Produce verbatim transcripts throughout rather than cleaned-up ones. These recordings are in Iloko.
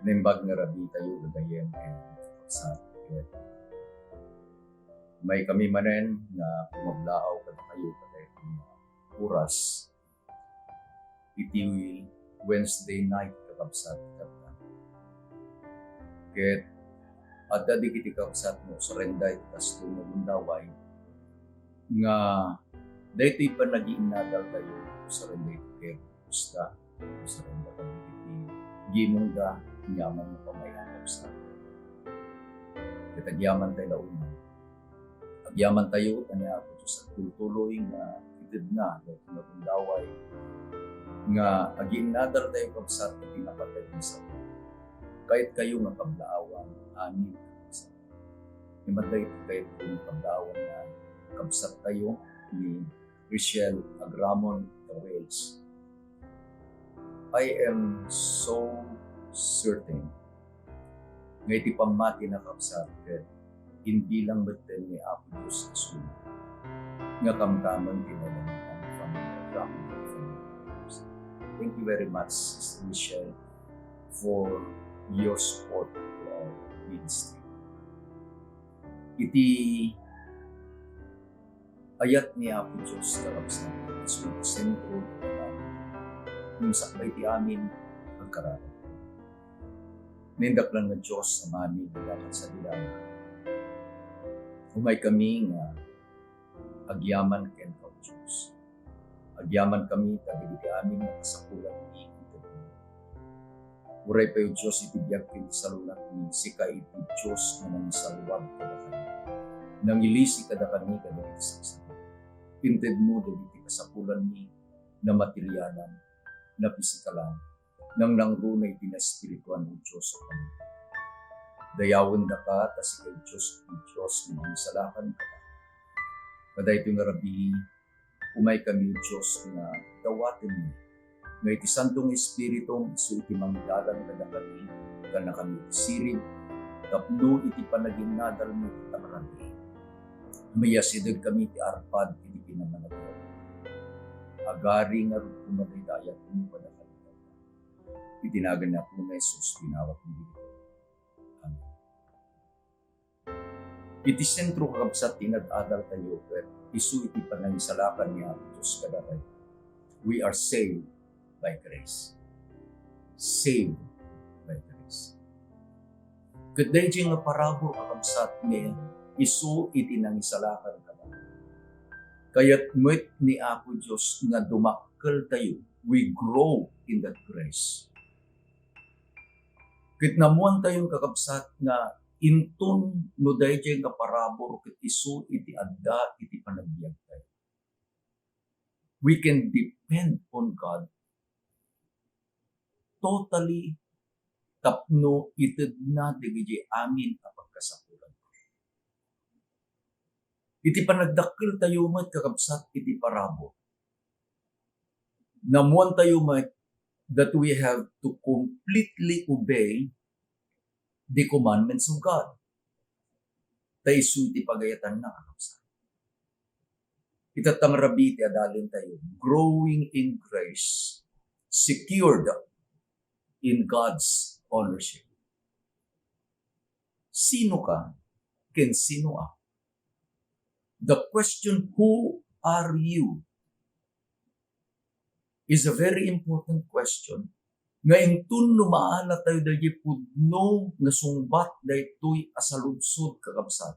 Naimbag nga rabii tayo, gagayyem ken kakabsat. Ket umaykami manen nga pumablaaw kadakayo kadaytoy nga oras iti Wednesday night, kakabsat, ket, ket adda dagiti kakabsat nga usarenda iti kastoy nga gundaway nga daytoy panagiinnadaltayo, usarenda iti care, pusta, usarenda kadagiti gimongda, ania man nga pamay-an, kakabsat. Ket agyamantayo la unay. Agyamantayo ta ni Apo Dios agtultuloy nga itedna daytoy nga gundaway nga agiinnadaltayo, kabsat, iti napateg ni Saul. Kayatkayo nga pablaawan amin, kabsat. Imatay iti kayatko nga pablaawan nga kabsattayo ni Richelle Agramon, the Wales. I am so certain nga iti pammatina, kabsat, ket imbilang metten ni Apo Dios isu nga kamkameng ti nailangitna a family, Agramon family. Thank you very much, Sister Michelle, for your support to our ministry. Iti ayat ni Apo Dios, kakabsat, isu ti sentro ti pagkakan. Ngem sakbay ti amin, agkararag. Nindaklan nga Dios, Ama mi nga adda ken sadi langit, umaykami nga agyaman kenka, O Dios. Agyamankami ta dagiti amin nga kasapulanmi, intedmo. Uray pay, O Dios, iti biag ken iti salunatmi, sika iti Dios nga nangisalluag kadakami. Nangilisi kadakami kadagiti saksakit. Intedmo dagiti kasapulanmi, namaterialan, napisikalan, nangnangruna iti naespirituan, O Dios a Panginoon. Dayawendaka ta sika, Dios, ti Dios nga nangisalakan kadakami. Kadaytoy nga rabii, umaykami, O Dios, nga dawatenmi nga iti Santo nga Espiritum isu iti mangidalan kadakami, kannakami iti sirib, tapno iti panagiinnadalmi iti tamarabi, mayasidegkami iti arpad iti pinamanagyaw. Agari ngarud koma dayta ayatmo kadakami. Iti nagan ni Apomi a Jesus, dinawatmi ditoy. Amen. Iti sentro, kakabsat, ti inad-adaltayo ket isu iti panangisalakan ni Apo Dios kadatayo. We are saved by grace. Saved by grace. Ket daydiay nga parabur, kakabsat, nga isu iti nangisalakan kadatayo. Kayat met ni Apo Dios nga dumakkeltayo, we grow in that grace. Ket naammoantayon, kakabsat, nga inton no daydiay nga parabur ket isu iti adda iti panagbiagtayo. We can depend on God totally tapno itedna dagiti amin a pagkasapulan. Iti panagdakkeltayo met, kakabsat, iti parabur, naammoantayo met that we have to completely obey the commandments of God. Ta isu iti pagayatanna, kakabsat. Ita ta nga rabii ti adalentayo, growing in grace, secured in God's ownership. Sino ka? Ken sino ako? The question, "Who are you?" is a very important question nga inton no maalatayo daydiay pudno nga sungbat daytoy a saludsod, kakabsat,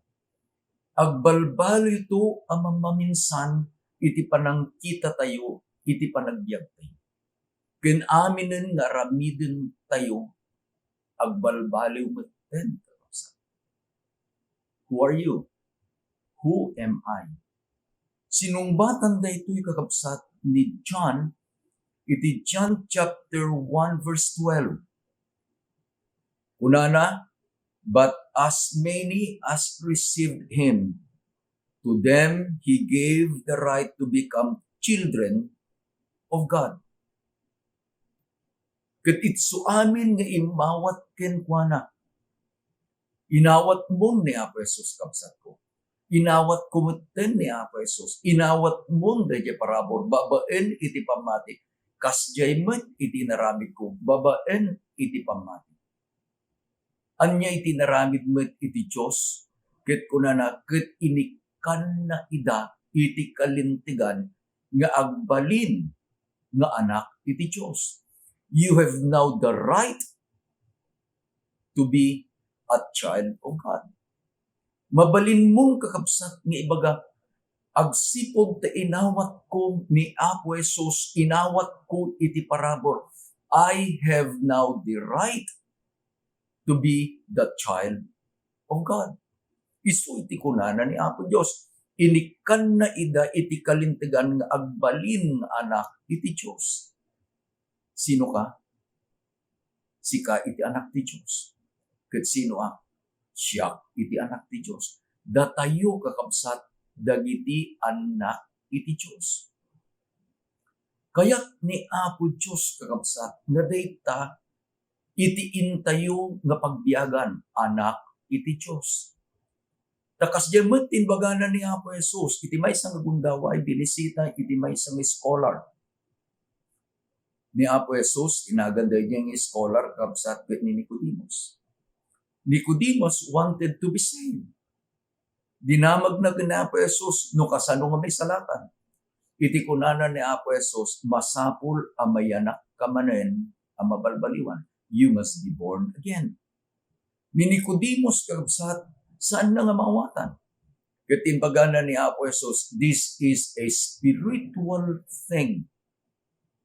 agbalbaliwto a mamaminsan iti panangkitatayo iti panagbiagtayo. Ken aminen nga aramidentayo, agbalbaliw metten, kakabsat. Who are you? Who am I? Sinungbatan daytoy, kakabsat, ni John iti John chapter one, verse twelve. Kunana, "But as many as received him, to them he gave the right to become children of God." Ket isu amin nga immawat kenkuana. Inawatmon ni Apo Jesus, kabsatko. Inawatko metten ni Apo Jesus. Inawatmon daydiay parabur babaen iti pammati. Kasdiay met iti inaramidko babaen iti pammati. Ania iti inaramid met iti Dios? Ket kunana, ket inikkanna ida iti kalintegan nga agbalin nga anak iti Dios. You have now the right to be a child of God. Mabalinmon, kakabsat, nga ibaga, agsipud ta inawatko ni Apo Jesus, inawatko iti parabur, I have now the right to be the child of God. Isu iti kunana ni Apo Dios, inikkanna ida iti kalintegan nga agbalin nga anak iti Dios. Sino ka? Sika iti anak ti Dios. Ket sino a? Siak iti anak ti Dios. Datayo, kakabsat, dagiti annak iti Dios. Kayat ni Apo Dios, kakabsat, nga dayta iti intayo nga pagbiagan, anak iti Dios. Ta kasdiay met ti imbagana ni Apo Jesus iti maysa nga gundaway, binisita iti maysa nga scholar. Ni Apo Jesus, inagan daydiay nga scholar, kabsat, ket ni Nicodemus. Nicodemus wanted to be saved. Dinamagna ken ni Apo Jesus no kasano nga maisalakan. Iti kunana ni Apo Jesus, masapul a mayanak ka manen a mabalbaliwan. You must be born again. Ni Nicodemus, kakabsat, saanna nga maawatan. Ket imbagana ni Apo Jesus, this is a spiritual thing.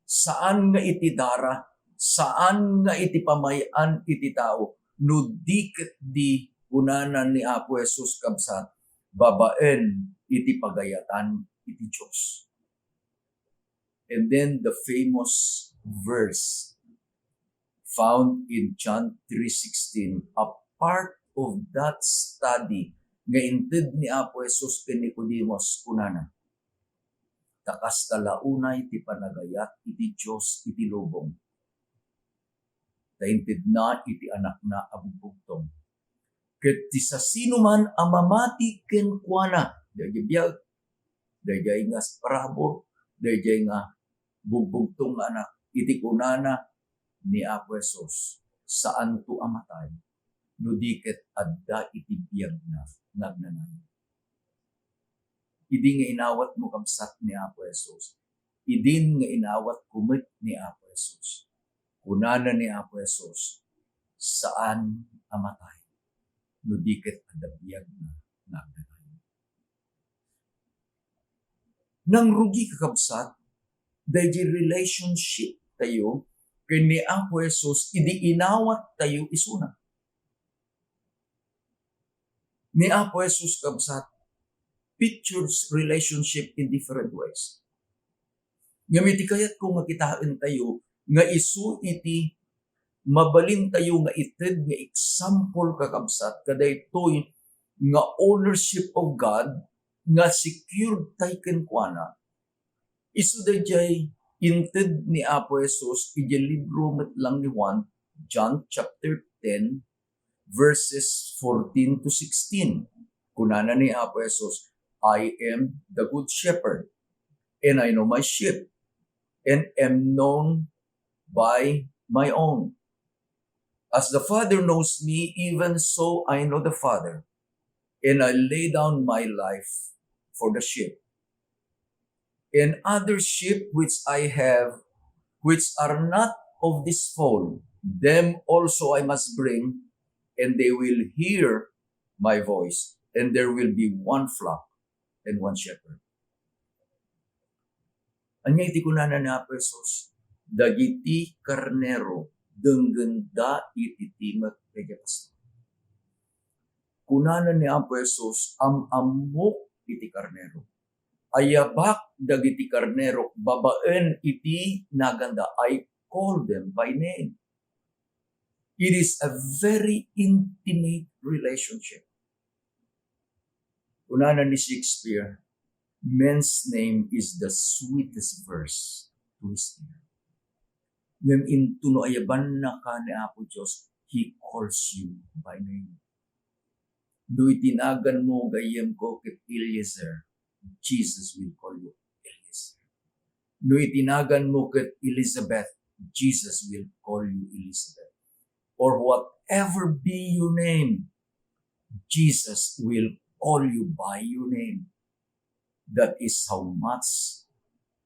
Saan nga iti dara, saan nga iti pamay-an iti tao, no di ket di, kunana ni Apo Jesus, kabsat, babaen iti pagayatan iti Dios. And then the famous verse found in John three sixteen, a part of that study nga inted ni Apo Jesus ken Nicodemus, kunana, ta kasta la unay ti panagayat iti Dios iti lubong, ta intedna iti Anakna a bugbugtong. Ket ti sasinoman a mamati kenkuana, daydiay biag, daydiay nga parabur, daydiay nga bugbugtong nga anak, iti kunana ni Apo Jesus, saanto a matay no di ket adda iti biagna nga agnanayon. Idi nga inawatmo, kabsat, ni Apo Jesus, idin nga inawatko met ni Apo Jesus, kunana ni Apo Jesus, saan a matay no di ket adda biagna nga agnanayon. Nangrugi, kakabsat, daydiay relationship tayo ken ni Apo Jesus idi inawat tayo isuna. Ni Apo Jesus, kabsat, pictures relationship in different ways. Ngem iti kayatko nga kitaen tayo nga isu iti mabalin tayo nga ited nga example, kakabsat, kadaytoy nga ownership of God nga secured tay kenkuana. Isu daydiay inted ni Apo Jesus iti libro met lang ni Juan, John chapter ten, verses fourteen to sixteen. Kunana ni Apo Jesus, "I am the good shepherd, and I know my sheep, and am known by my own. As the Father knows me, even so I know the Father, and I lay down my life for the sheep. And other sheep which I have, which are not of this fold, them also I must bring, and they will hear my voice, and there will be one flock and one shepherd." Ania iti kunana ni Apo Jesus? Dagiti karnero denggenda iti timek dagiti pastor. Kunana ni Apo Jesus, "Am-ammok iti karnero. Ayabak dagiti karnero babaen iti naganda. I call them by name." It is a very intimate relationship. Kunana ni Shakespeare, "Men's name is the sweetest verse to his ear." Ngem into no ayabanna ka ni Apo Dios, He calls you by name. No itinagan mo gayyem ko ket Eliezer, Jesus will call you Eliezer. No itinagan mo ket Elizabeth, Jesus will call you Elizabeth. Or what whatever be your name, Jesus will call you by your name. That is how much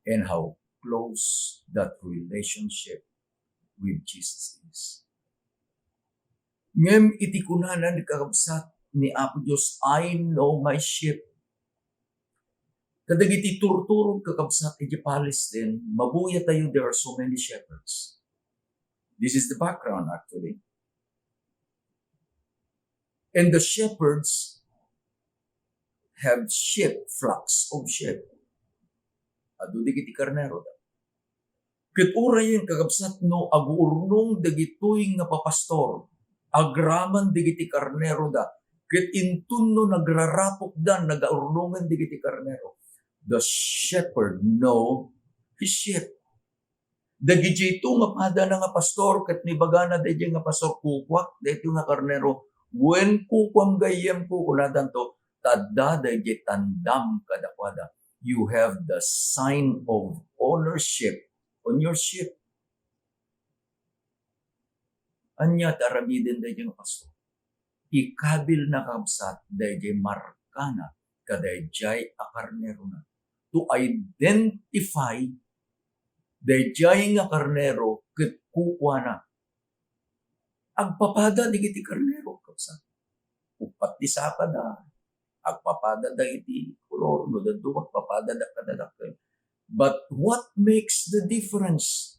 and how close that relationship with Jesus is. Ngem iti kunana ni kakabsat ni Apo Dios, "I know my sheep." Kadagiti turturog, kakabsat, iti Palestine, mabuya tayo, there are so many shepherds. This is the background, actually. And the shepherds have sheep, flocks of sheep. Adu dagiti karnero. Ket uray, kakabsat, no aguurnong dagitoy nga papastor agraman dagiti karneroda, ket inton no nagrarapokda, nagaurnongen dagiti karnero, the shepherd know his sheep. Dagijay to nga padana nga pastor ket nibagana dayjay nga pastor, "Kukuak daytoy nga karnero," wen, "Kukuam gayyem," kukunadanto, ta adda dayjay tandam kadakuada. You have the sign of ownership on your sheep. Ania ti aramiden dayjay nga pastor? Ikabilna, kabsat, dayjay markana kadayjay a karnerona to identify dayjay nga karnero ket kukuana. Agpapada dagiti karnero, kabsat. Uppat ti sakada. Agpapada dagiti kolor, no dadduma, agpapada da kadadakkel. But what makes the difference?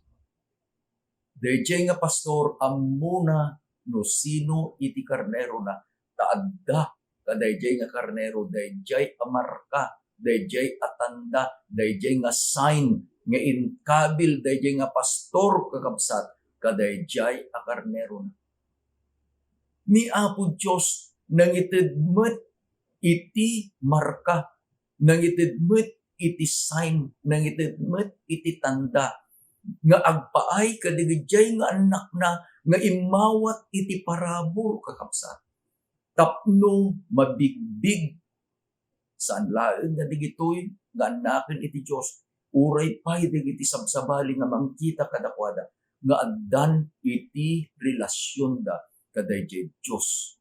Dayjay nga pastor, ammona no sino iti karnerona, ta adda kadayjay nga karnero dayjay a marka, dayjay a tanda, dayjay nga sign nga inkabil dayjay nga pastor, kakabsat, kadayjay a karnerona. Ni Apo Dios nangited met iti marka, nangited met iti sign, nangited met iti tanda nga agpaay kadagijay nga annakna nga immawat iti parabur, kakabsat. Tapno mabigbig saan laeng nga dagitoy nga annaken iti Dios, uray pay dagiti sabsabali nga mangkita kadakuada nga addan iti relasionda kadayjay Dios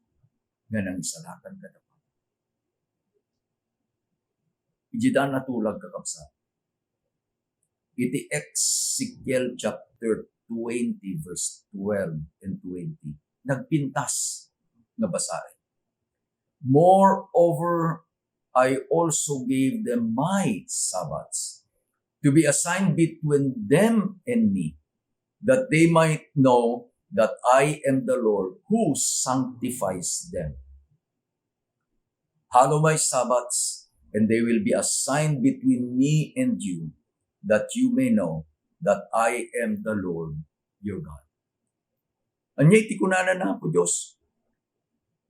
nga nangisalakan kadakuada. Iti daan a tulag, kakabsat, iti Ezekiel chapter twenty, verse twelve and twenty, nagpintas nga basaen. "Moreover, I also gave them my Sabbaths to be a sign between them and me, that they might know that I am the Lord who sanctifies them. Hallow my Sabbaths, and they will be a sign between me and you, that you may know that I am the Lord your God." Ania iti kunana ni Apo Dios?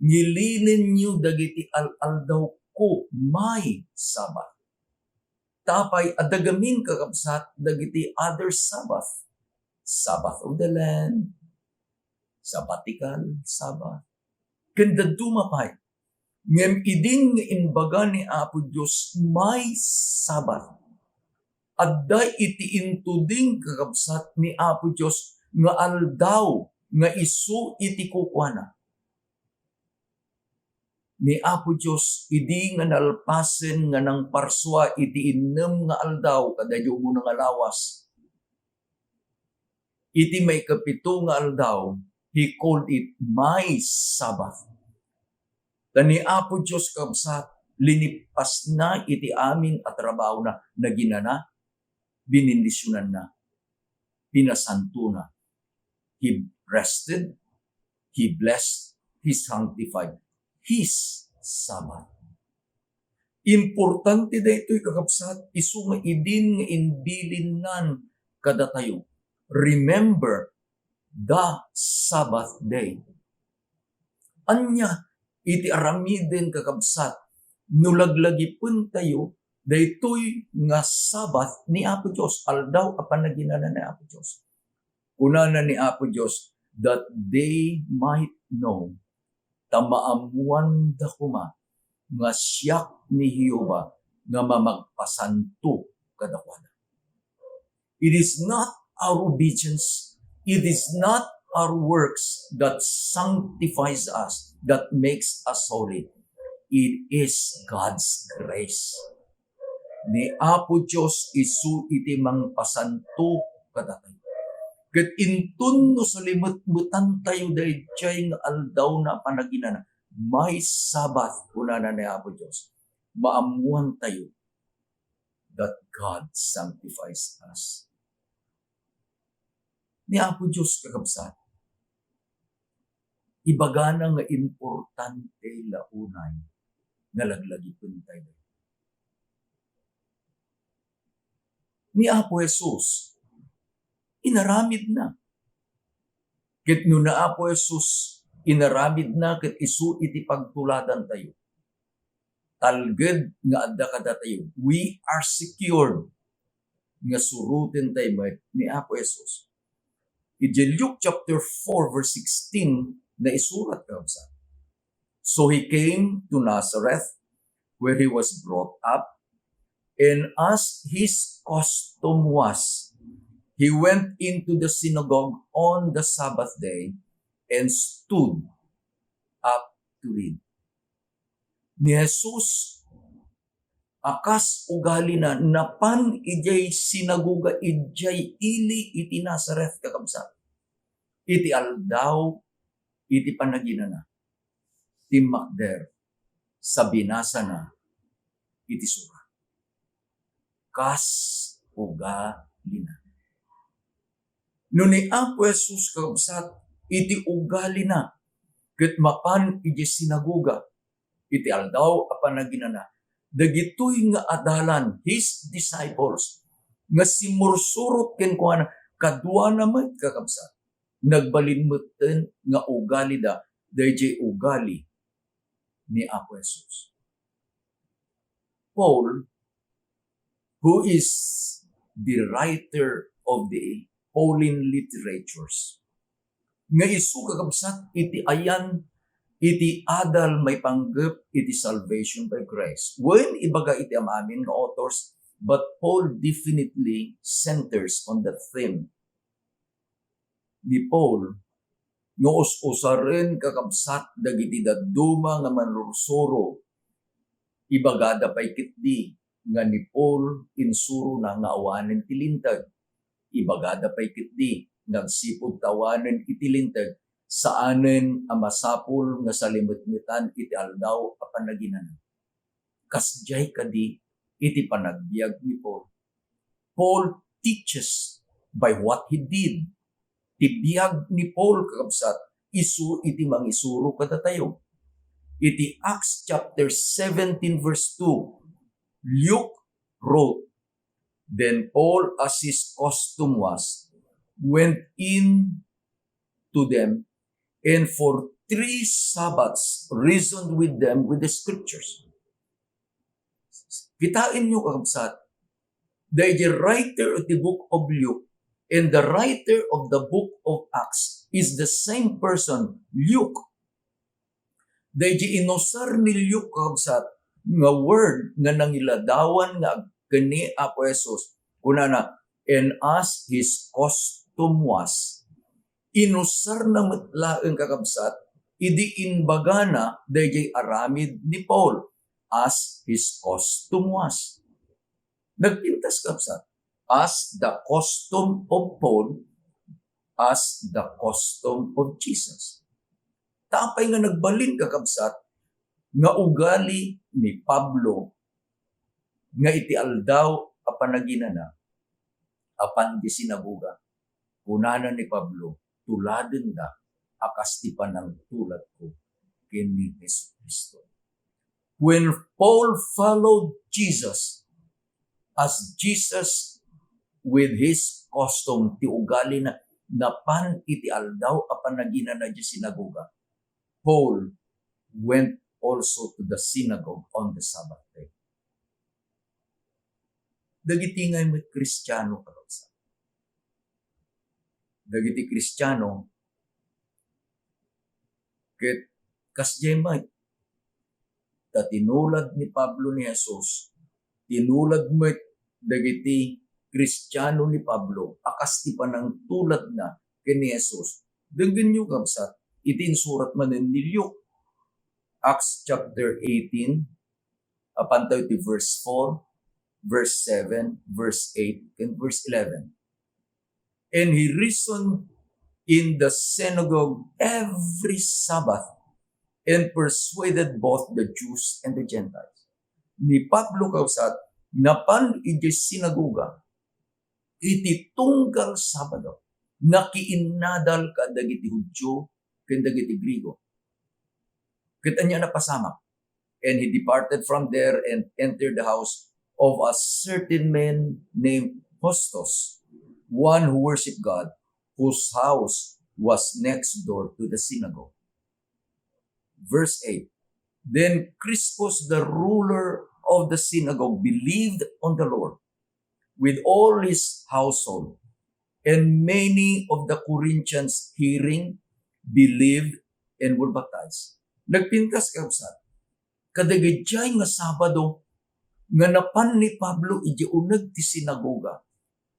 "Ngilinenyo dagiti al-aldawko, my Sabbath." Tapay adda gamin, kakabsat, dagiti other Sabbath. Sabbath of the land, sabbatical Sabbath, ken dadduma pay. Ngem idin nga imbaga ni Apo Dios, my Sabbath, adda iti intuding, kakabsat, ni Apo Dios nga aldaw nga isu iti kukuana. Ni Apo Dios, idi nga nalpasen nga nangparsua iti innem nga aldaw kadaydi umuna nga lawas, iti maikapito nga aldaw, he called it my Sabbath. Ta ni Apo Dios, kabsat, linippasna iti amin a trabahona, naginana, binindisionanna, pinasantona. He rested, he blessed, he sanctified his Sabbath. Importante daytoy, kakabsat, isu nga idin nga imbilinnan kadatayo. Remember the Sabbath day. Ania iti aramiden, kakabsat, no laglagipentayo daytoy nga Sabbath ni Apo Dios, aldaw a panaginana ni Apo Dios? Kunana ni Apo Dios, "That they might know," ta maammoanda koma nga siak ni Jehovah nga mamagpasanto kadakuada. It is not our obedience. It is not our works that sanctifies us, that makes us holy. It is God's grace. Ni Apo Dios isu iti mangpasanto kadatayo. Ket inton no salimetmetantayo daydiay nga aldaw na panaginana, may Sabbath, kunana ni Apo Dios, maammoantayo that God sanctifies us. Ni Apo Dios, kakabsat, ibagana nga importante la unay nga laglagipentayo. Ni Apo Jesus, inaramidna. Ket no ni Apo Jesus, inaramidna ket isu iti pagtuladantayo, talged nga adda kadatayo. We are secured nga surotentayo met ni Apo Jesus. Idiay Luke chapter four, verse sixteen, naisurat, kakabsat, "So he came to Nazareth, where he was brought up, and as his custom was, he went into the synagogue on the Sabbath day and stood up to read." Ni Jesus, a kas ugalina, napan idiay sinagoga idiay ili iti Nazareth, kakabsat. Iti aldaw iti panaginana, timmakder sa binasana iti sura. Kas ugalina. No ni Apo Jesus, kakabsat, iti ugalina ket mapan idiay sinagoga iti aldaw a panaginana, dagitoy nga adalan, his disciples, nga simmursurot kenkuana, kaduana met, kakabsat, nagbalin metten nga ugalida daydiay ugali ni Apo Jesus. Paul, who is the writer of the Pauline literatures, nga isu, kakabsat, iti ayan iti adal maipanggep iti salvation by grace. Wen, ibaga iti am-amin nga authors, but Paul definitely centers on that theme. Ni Paul, nga us-usaren, kakabsat, dagiti dadduma nga mannursuro, ibagada pay ketdi nga ni Paul insurona nga awanen ti Linteg. Ibagada pay ketdi nga agsipud ta awanen iti Linteg, saanen a masapul nga salimetmetan iti aldaw a panaginana. Kasdiay kadi iti panagbiag ni Paul. Paul teaches by what he did. Ti biag ni Paul, kakabsat, isu iti mangisuro kadatayo. Iti Acts chapter seventeen, verse two, Luke wrote, "Then Paul, as his custom was, went in to them, and for three Sabbaths reasoned with them with the scriptures." Kitaenyo, kakabsat, the, the writer of the book of Luke and the writer of the book of Acts is the same person, Luke. Daydi inusar ni Luke, kakabsat, nga word nga nangiladawan nga ag-, ken ni Apo Jesus, kunana, "And as his custom was," inusarna met laeng, kakabsat, idi imbagana daydiay aramid ni Paul, "As his custom was." Nagpintas, kabsat, as the custom of Paul, as the custom of Jesus. Ta apay nga nagbalin, kakabsat, nga ugali ni Pablo nga iti aldaw a panaginana, apan di sinagoga, kunana ni Pablo, "Tuladenda a kas ti panangtuladko ken ni Jesu-Cristo." When Paul followed Jesus, as Jesus with his custom, ti ugalina, napan iti aldaw a panaginana di sinagoga, Paul went also to the synagogue on the Sabbath day. Dagiti ngay met Kristiano, kakabsat. Dagiti Kristiano, ket kasdiay met, ta tinulad ni Pablo ni Jesus, tinulad met dagiti Kristiano ni Pablo a kas ti panangtuladna ken ni Jesus, Denggenyo, kabsat, iti insurat manen ni Luke, Acts chapter eighteen, apantayo ti verse four, verse seven, verse eight, and verse eleven. And he reasoned in the synagogue every Sabbath and persuaded both the Jews and the Gentiles. Ni Pablo, kabsat, napan idiay sinagoga iti tunggal Sabado, nakiinnadal kadagiti Judio ken dagiti Griego. Ket ania napasamak? And he departed from there and entered the house of a certain man named Justus, one who worshipped God, whose house was next door to the synagogue. Verse eight. Then Crispus, the ruler of the synagogue, believed on the Lord with all his household. And many of the Corinthians, hearing, believed and were baptized. Nagpintas, kabsat, kadagiti nga Sabado nga napan ni Pablo idiay uneg ti sinagoga.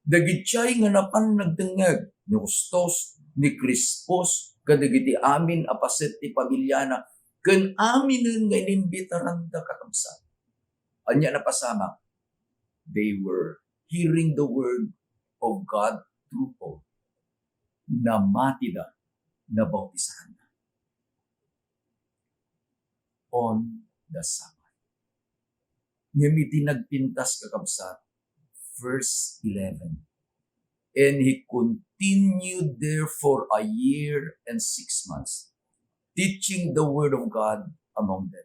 Dagiti nga napan nagdengngeg ni Justus, ni Crispus, kadagiti amin a paset ti pamiliana, ken aminen nga inimbitaranda, kakabsat. Ania napasamak? They were hearing the word of God through Paul. Namatida, nabautisanda on the Sabbath. Ngem iti nagpintas, kakabsat, verse eleven, "And he continued there for a year and six months, teaching the word of God among them."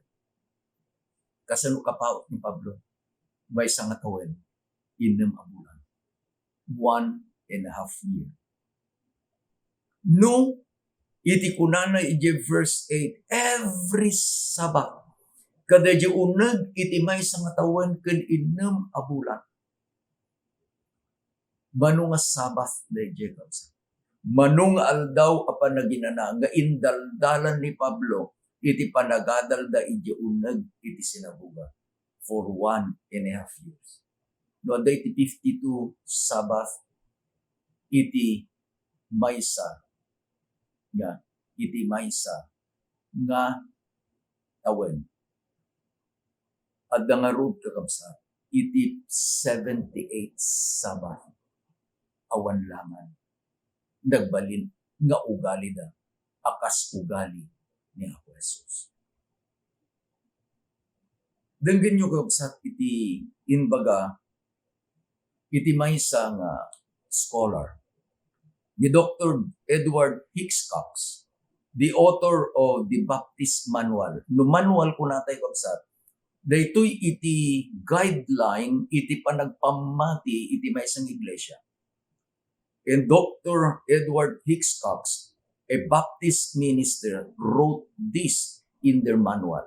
Kasano kapaut ni Pablo? Maysa nga tawen, innem a bulan. One and a half year. No, iti kunana idiay verse eight, every Sabbath, kadaydiay uneg iti maysa nga tawen ken innem a bulan. Mano nga Sabbath daydiay, kabsat? Mano nga aldaw a panaginana nga indaldalan ni Pablo iti panagadalda idiay uneg iti sinagoga for one and a half years? No, adda iti fifty-two Sabbath iti maysa nga, iti maysa nga tawen. Adda ngarud, kakabsat, iti seventy-eight Sabbath, awan laman. Nagbalin nga ugalida a kas ugali ni Apo Jesus. Denggenyo, kakabsat, iti imbaga iti maysa nga scholar, ni Doctor Edward Hicks Cox, the author of the Baptist Manual. No manual kunatayo, kabsat, daytoy iti guideline iti panagpammati iti maysa nga iglesia. And Doctor Edward Hicks Cox, a Baptist minister, wrote this in their manual.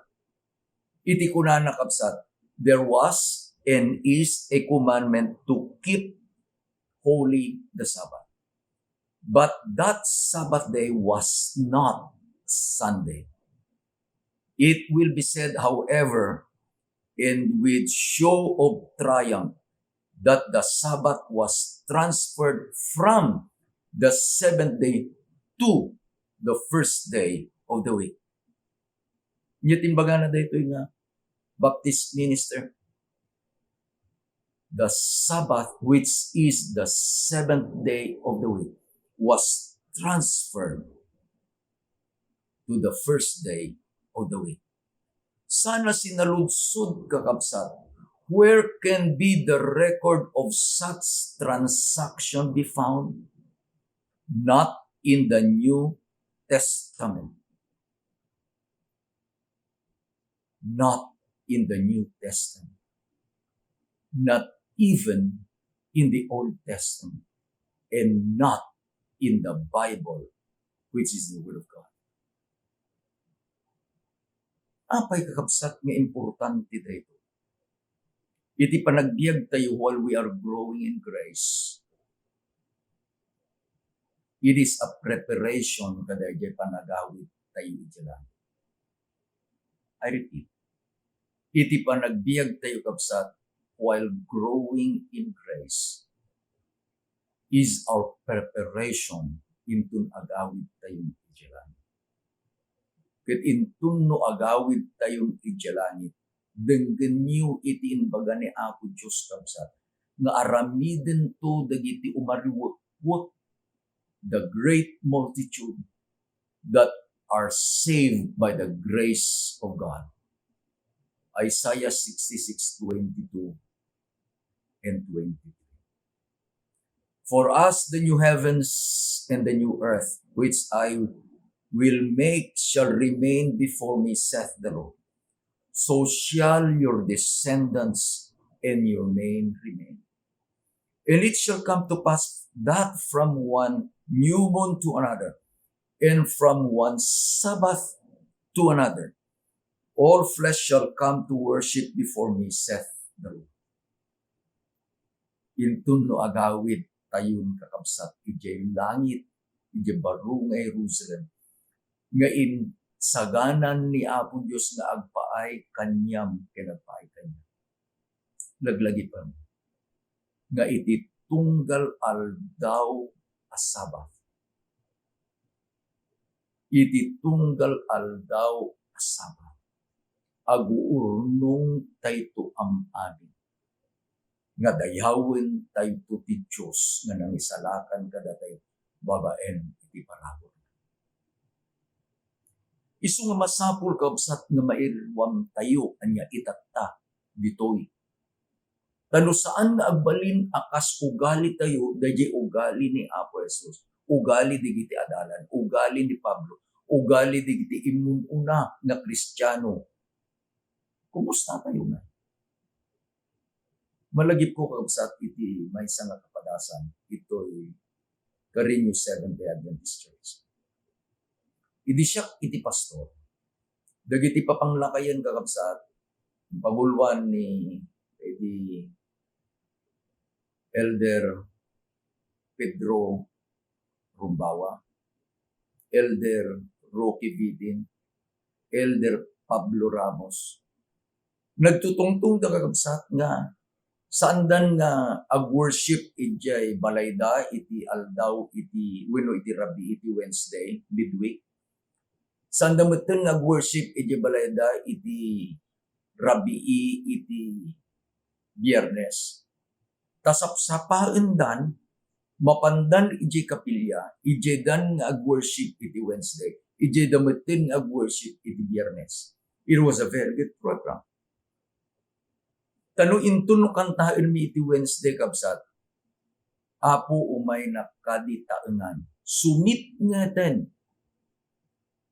Iti kunana, kabsat, "There was and is a commandment to keep holy the Sabbath. But that Sabbath day was not Sunday." It will be said, however, and with show of triumph, that the Sabbath was transferred from the seventh day to the first day of the week. Nya, imbagana daytoy nga Baptist minister, "The Sabbath, which is the seventh day of the week, was transferred to the first day of the week." Sana sinaludsod, kakabsat, where can be the record of such transaction be found? Not in the New Testament. Not in the New Testament. Not even in the Old Testament. And not in the Bible, which is the Word of God. Apay, kakabsat, nga importante daytoy? Iti panagbiag tayo while we are growing in grace, it is a preparation kadaydiay panagawid tayo iti langit. I repeat, iti panagbiag tayo, kabsat, while growing in grace, is our preparation inton agawidtayon idiay langit. Ket inton no agawidtayon idiay langit, denggenyo iti imbaga ni Apo Dios, kabsat, nga aramidento dagiti umariwekwek, the great multitude that are saved by the grace of God. Isaiah sixty-six twenty-two and twenty-three. For as the new heavens and the new earth, which I will make, shall remain before me, saith the Lord, so shall your descendants and your name remain. And it shall come to pass that from one new moon to another, and from one Sabbath to another, all flesh shall come to worship before me, saith the Lord. Inton no agawidtayon, kakabsat, idiay langit, idiay baro nga Jerusalem, nga insaganan ni Apo Dios nga agpaay kaniam ken agpaay kaniak. Laglagipen nga iti tunggal aldaw a Sabbath, iti tunggal aldaw a Sabbath, aguurnongtayto am-amin nga dayawentayto ti Dios nga nangisalakan kadatayo babaen iti parabur. Isu nga masapul, kabsat, nga mairuamtayo ania itatta ditoy. Ta no saan nga agbalin a kas ugalitayo, daydiay ugali ni Apo Jesus, ugali dagiti adalan, ugali ni Pablo, ugali dagiti immun-una nga Kristiano, kumustatayo ngay? Malagipko, kakabsat, iti maysa nga kapadasan, itoy Carreño Seventh-day Adventist Church. Idi siak iti pastor, dagiti papanglakayen, kakabsat, paguluan ni, idi Elder Pedro Rumbawa, Elder Rocky Vidin, Elder Pablo Ramos. Nagtutungtongda, kakabsat, nga saandan nga ag-worship idiay balayda iti aldaw iti, wenno iti rabii iti Wednesday, midweek. Saanda metten nga ag-worship idiay balayda iti rabii iti Biernes. Ta sapsapaendan, mapandan idiay kapilya, idiaydan nga ag-worship iti Wednesday, idiayda metten nga ag-worship iti Biernes. It was a very good program. Ta no inton no kantaenmi iti Wednesday, kabsat, Apo, umaynak kadi taengan. Sumitngeten.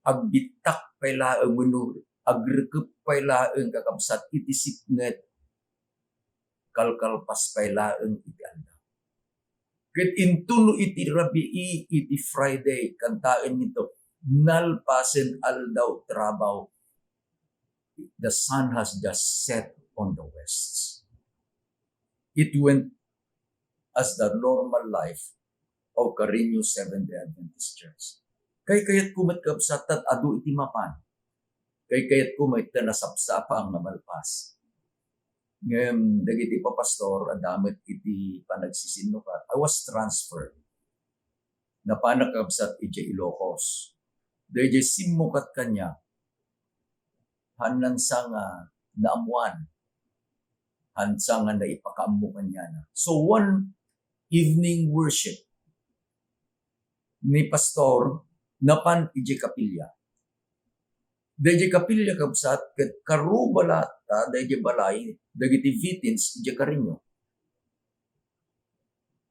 Agbittak pay laeng wenno agrekep pay laeng, kakabsat, iti sipnget. Kalkalpas pay laeng iti aldaw. Ket inton no iti rabii, iti Friday, kantaenminto, nalpasen aldaw trabaho, the sun has just set on the west. It went as the normal life of Carreño Seventh-day Adventist Church. Kaykayatko met, kabsat, ta adu iti mapan. Kaykayatko met ta nasapsapa nga malpas. Ngem dagiti papastor, adda met iti panagsisinnukar. I was transferred. Napanak, kabsat, idiay Ilocos. Daydiay simmukat kaniak, haansa nga naammuan, haansa nga naipakaammo kaniana. So, one evening worship ni pastor, napan idiay kapilya. Daydiay kapilya, kabsat, ket karuba latta daydiay balay dagiti Vitins idiay Carreño.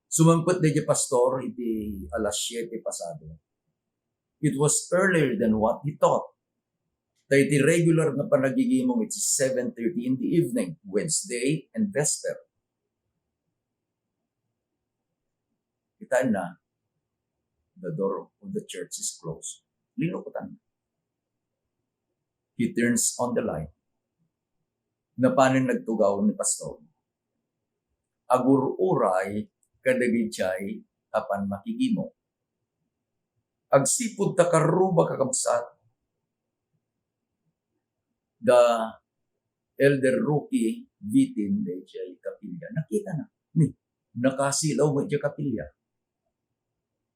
Sumangpet daydiay pastor iti alas siete pasado. It was earlier than what he thought. Ta iti regular nga panagigimong, it's seven thirty in the evening, Wednesday and Vesper. Kitaenna, the door of the church is closed. Linukotan. He turns on the light. Napanen nagtugaw ni pastor. Agur-uray kadagiti a panmakigimong. Agsipud ta karuba, kakabsat, da Elder Rocky Vitin daydiay kapilya. Nakitana. Ni, nakasilaw met diay kapilya.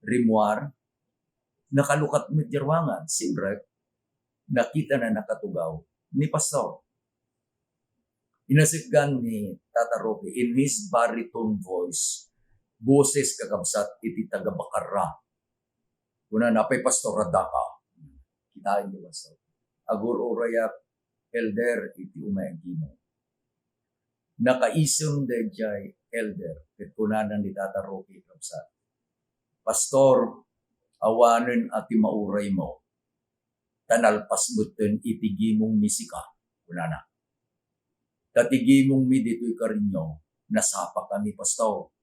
Rimmuar, nakalukat met ti ruangan. Siyempre, nakitana nakatugaw ni Pastor. Inasitgan ni Tata Roque in his baritone voice, boses, kakabsat, iti taga-Bacarra. Kunana, "Apay, Pastor, addaka?" Kitaenyo, Pastor. "Agur-urayak, Elder, iti umay aggimong." Nakaisem daydiay elder ket kunana ni Tata Roque, kabsat, "Pastor, awanen a ti mauraymo, ta nalpas metten iti gimongmi sika," kunana. "Ta ti gimongmi ditoy Carreño, nasapakami, Pastor."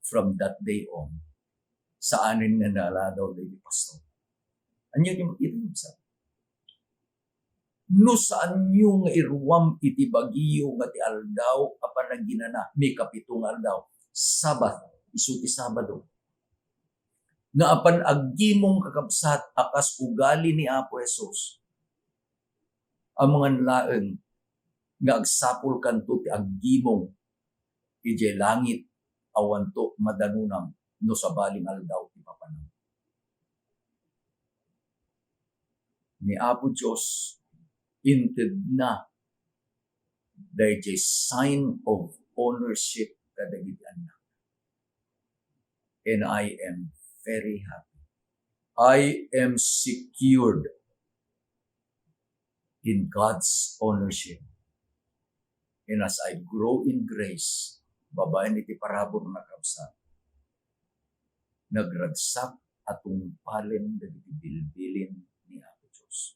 From that day on, saanen nga naladaw dagiti pastor. Ania ti makita, kabsat? No saanyo nga iruam iti bagiyo nga ti aldaw a panaginana, mikapito nga aldaw, Sabat, isu ti Sabado, nga apan aggimong, kakabsat, a kas ugali ni Apo Jesus, amangan laeng nga agsapulkanto ti aggimong idiay langit, awanto madanonam no sabali nga aldaw ti papanam. Ni Apo Dios, intedna daydiay sign of ownership kadagiti annak. And I am very happy. I am secured in God's ownership. And as I grow in grace, babaen iti parabur nga, kabsat, nagragsak a tungpalen dagiti bilbilin ni Apo Dios.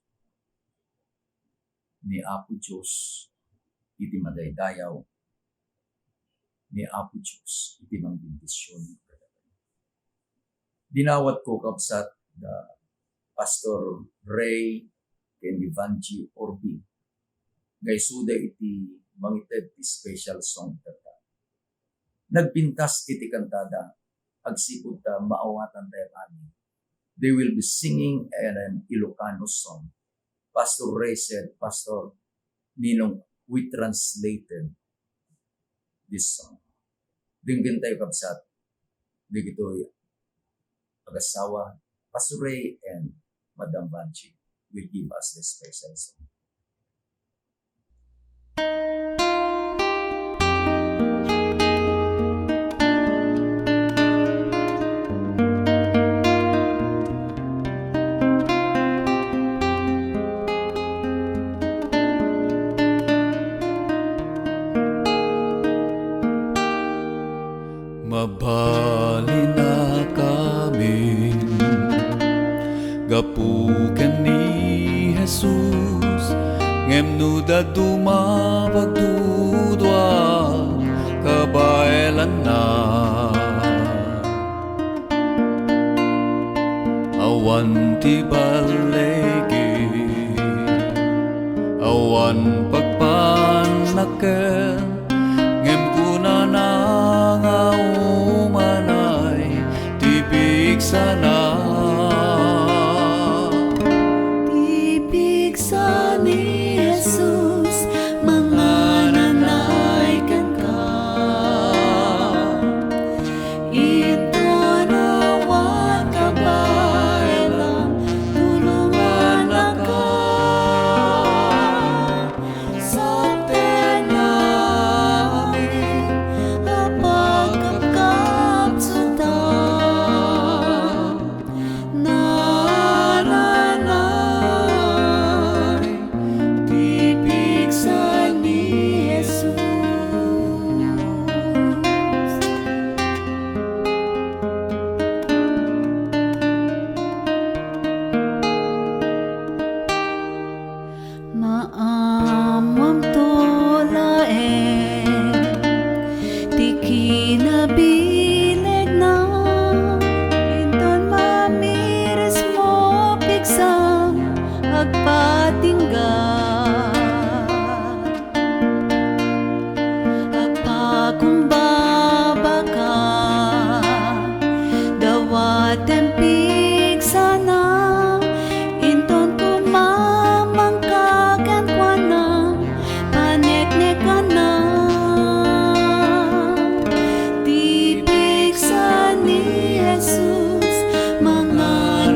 Ni Apo Dios iti madaydayaw, ni Apo Dios iti mangbendision kadakayo. Dinawatko, kabsat, da Pastor Ray ken ni Vangie Orbing nga isuda iti mangited ti special song ita. Nagpintas iti kantada agsipud ta maawatan tayo amin. They will be singing an Ilocano song. Pastor Ray said, "Pastor, Ninong, we translated this song." Denggen tayo, kabsat, dagitoy agassawa, Pastor Ray and Madam Vangie will give us the special song. Mabalinakamin gapu ken ni Jesus, ngem no dadduma pagdudua, kabaelanna. Awan ti balligi, awan pagpanakken, ngem kunana nga umanay ti pigsana. Ti pigsa ni Jesus mangananay kenka. Inton awan kabaelan, tulongannaka. Saptennami a pagkapkapsutan. Nananay ti pigsa ni Jesus. Maammoamto laeng ti kinabilegna, inton mamirismo pigsam agpatingga. Agpakumbabaka, dawatem pigsana, inton kumamangka kenkuana, paneknekanna. Ti pigsa ni Jesus, mangan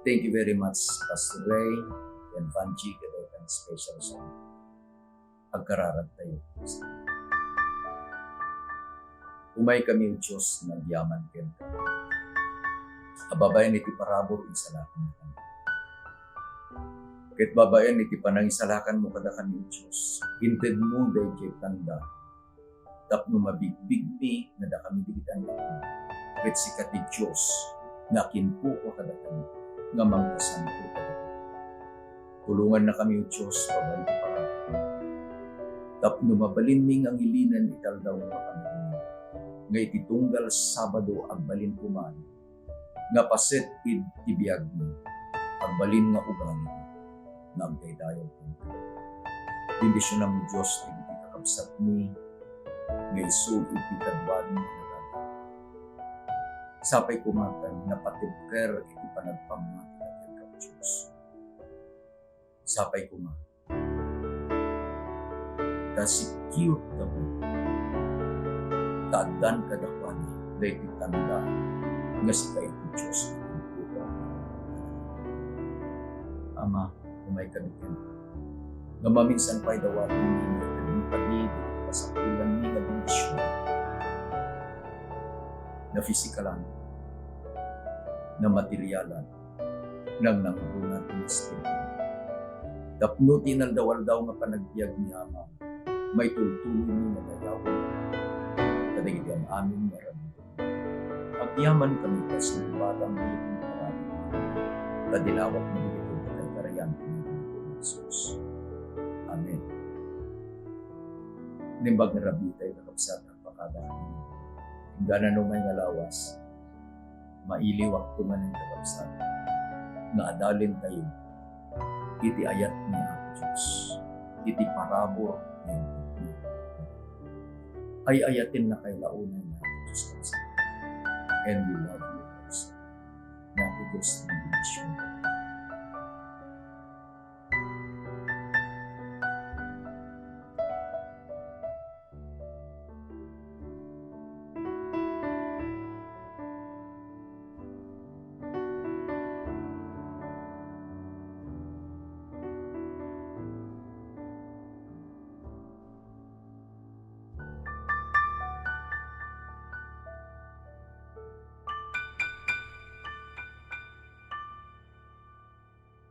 Thank you very much, Pastor Ray and Vanji, kadagiti special song. Agkararagtayo. Umaykami, O Dios, nga agyaman kenka. A babaen iti parabur, insalakanmo kami. Ket babaen iti panangisalakanmo kadakami, O Dios, intedmo daydiay tanda tapno mabigbigmi nga dakami dagiti annakmo, ket sika ti Dios nga akinkuko kadakami nga mangpasanto kadakami. Tulongannakami, O Dios, babaen iti parabur, tapno mabalinmi nga ngilinen iti aldaw nga panaginana, nga iti tunggal Sabado agbalin koma nga paset iti biagmi, agbalin nga ugali nga agdaydayaw kenka. Bendisionam, O Dios, dagiti kakabsatmi nga isu iti kaduami nga nagagawid. Sapay koma ta napatibker iti panagpammati kenka, O Dios. Sapay koma ta secure kami, ta addan kadakuada daytoy tanda nga sika iti Dios nga akinkuko. Ama, umaykami kenka, nga maminsan pay dawatenmi nga itedmo kadi dagiti kasapulanmi nga bendision, na fisikalan, na materialan, nangnangruna ti Espiritu. Tapno ti inaldaw-aldaw nga panagbiag ni Ama, maitultuloymi nga dayawen kadagiti am-amin nga ramiden. Agyamankami ta sinumbatan dagiti parabur, ta dinawatmi dagiti kakarkarian ti Anak ni Jesus. Amen. Naimbag nga rabii tayo, kakabsat, agpakada. Inggana no may nga lawas, mailiwakto manen, kakabsat, nga adalentayo iti ayat ni Apo Dios, iti parabur ni Apo Dios. Ay-ayatennak kay launay ni Apo Dios, kakabsat. And we love you, kakabsat. Ni Apo Dios, bendision.